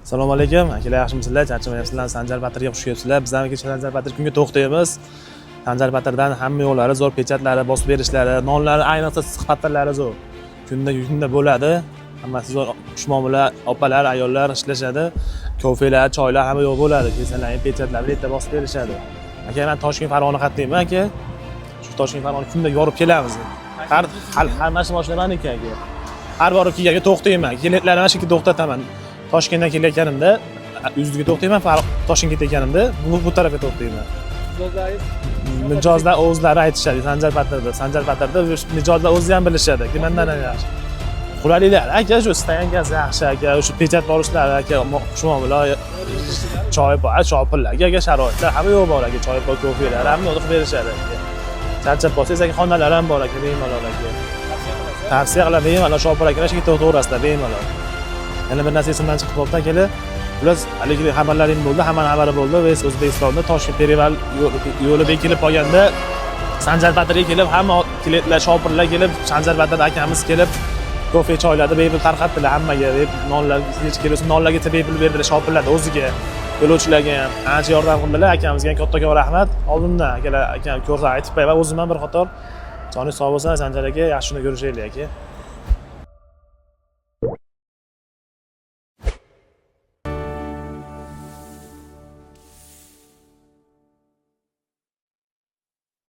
Assalomu alaykum, akalar, yaxshimisizlar? Charchamayapsizlar? Sanjar Batirga xush kelibsizlar. Biz ham kecha Sanjar Batir kunga to'xtaymiz. Sanjar Batirdan hamma yo'llari zo'r, pechatlari bosib berishlari, nonlari, ayniqsa issiq patirlari zo'r. Kunda kunda bo'ladi. Hammasi zo'r. Xushmuomala opalar, ayollar ishlashadi. Kofelar, choylar, hamma yo'q bo'ladi. Kelsalar pechatlarni erta bosib berishadi. Aka, men Toshkent, Farg'ona qatnayman, aka. Shu Toshkent, Farg'ona kunda yorib kelamiz. Har mana shu mashina maniki, aka. Har borib kelganga to'xtayman. Kelentlarni mana shu yerga to'xtataman. Toshkentdan kelayotganimda Yuzga to'xtayman, Toshkentga ketayotganimda bu tarafga to'xtayman. Mijozlar o'zlari aytishadi, Sanjar Patirda, Sanjar Patirda mijozlar o'zi ham bilishadi, ki mendan ham yaxshi. Qulayliklar, aka, shu стоянка si yaxshi, aka, shu pechat borishlari, aka, xushmuomala, choy bor, choy aka, sharoitlar hamma yo'q bor, aka, choy bor, kofelar, hamma yo'q qilib berishadi, aka. Charchab qolsangiz, aka, xonalar ham bor, aka, bemalol, aka. Tavsiya qilaman, bemalol shopir akalar shu yerga to'xtaverasizlar, bemalol. Yana bir narsa esimdan chiqib qolibdi, akalar. Xullas, haligi xabarlaring bo'ldi, hammani xabari bo'ldi. Biz O'zbekistonda Toshkent перевал yo'li bekilib qolganda Sanjar Batirga kelib, hamma klientlar, shopirlar kelib, Sanjar Batir akamiz kelib, kofe, choylarni bepul tarqatdilar hammaga. Nonlar hech kelsa, nonlargacha bepul berdilar shopirlarni o'ziga, yo'lovchilarga ham ancha yordam qildilar. Akamizga ham kattakon rahmat oldindan, akalar. Akam ko'rsa aytib qo'yaman o'zim ham bir qator. Joningiz sog' bo'lsin, Sanjar aka, yaxshi kunda ko'rishaylik, aka.